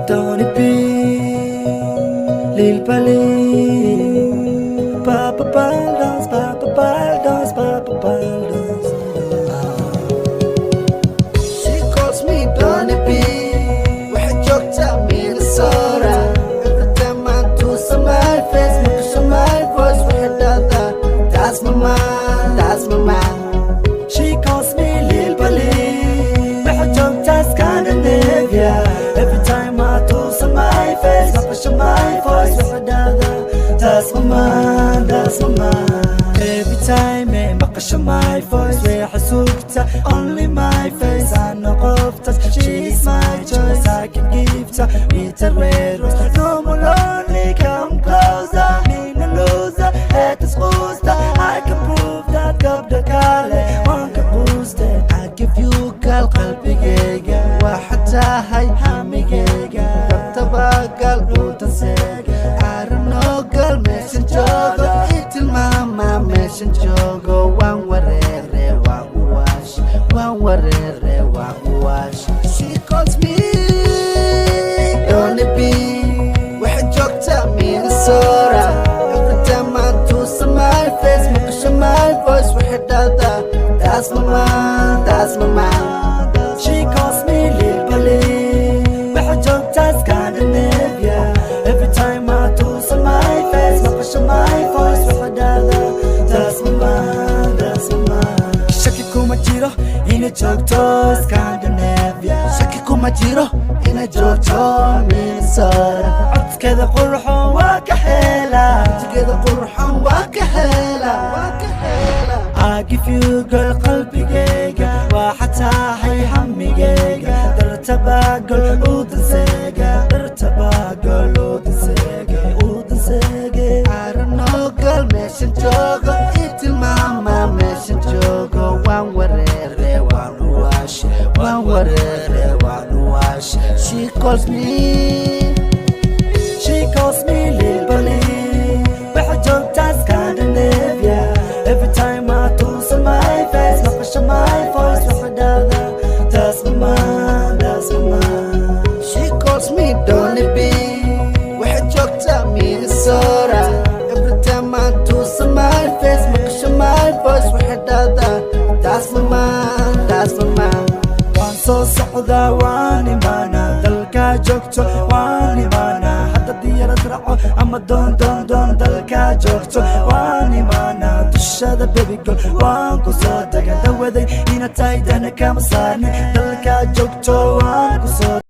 Donny B, Lil Bali, Papa Baldos, Papa Baldos, Papa Baldos. She calls me Donny B. Waxay joogtaa Minnesota. Every time I do some my face, maqasho my voice, waxay dhahdaa, "That's my man, that's my man." She calls me Lil Bali. Waxay joogtaa Scandinavia. Every time I do some my face, maqasho my voice, waxay dhahdaa, "That's my man, that's my man." Every time ay maqasho my voice, waxay sugtaa only my face. I know qoftaas, she's my choice. I can give her with a red rose. No more lonely, come closer. Nina loser, haters quusta. I can prove that gabdha kale waan ka quuste. I give you, girl, qalbigayga. Waxaad tahay hamigayga. Dabtabagal udanseega. I don't know, girl, meeshan joogo. Ii tilmaama meeshan joogo. Waan wareere, waan u waash. Waan wareere, waan u waash. She calls me Donny B. Waxay joogtaa Minnesota. Every time I do some my face, maqasho my voice, waxay dhahdaa, "That's my man, that's my man." She calls me Lil Bali. Waxay joogtaa Scandinavia. Every time I do some my face, maqasho my voice, waxay dhahdaa, "That's my man, that's my man." Shaki kuma jiro inay joogto Scandinavia. Shaki kuma jiro inay joogto Minnesota. Codkeeda qurxoon waa ka helaa. Codkeeda qurxoon waa ka helaa, waa ka helaa. I give you, girl, qalbigayga. Waxaad tahay hamigayga. Dartabagal u danseega, dartabagal u danseega, u danseege. I don't know, girl, meeshan joogo. Ii tilmaama meeshan joogo. Waan wareere, waan u waash. Waan wareere, waan u waash. She calls me. She calls me Lil Bali. Waxay joogtaa Scandinavia. Every time I do some my face, maqasho my voice, waxay dhahdaa, "That's my man, that's my man." She calls me Donny B. Waxay joogtaa Minnesota. Every time I do some my face, maqasho my voice, waxay dhahdaa, "That's my man, that's my man." Waan soo socdaa, waan imaanaa dalkaa joogto, waan imaanaa hadda diyaarad raaco ama doon doon doon. Dalkaa joogto waan imaanaa dushada, baby girl, waan ku soo taga dawaday ina tahay dana kama saarni. Dalkaa joogto waan ku soo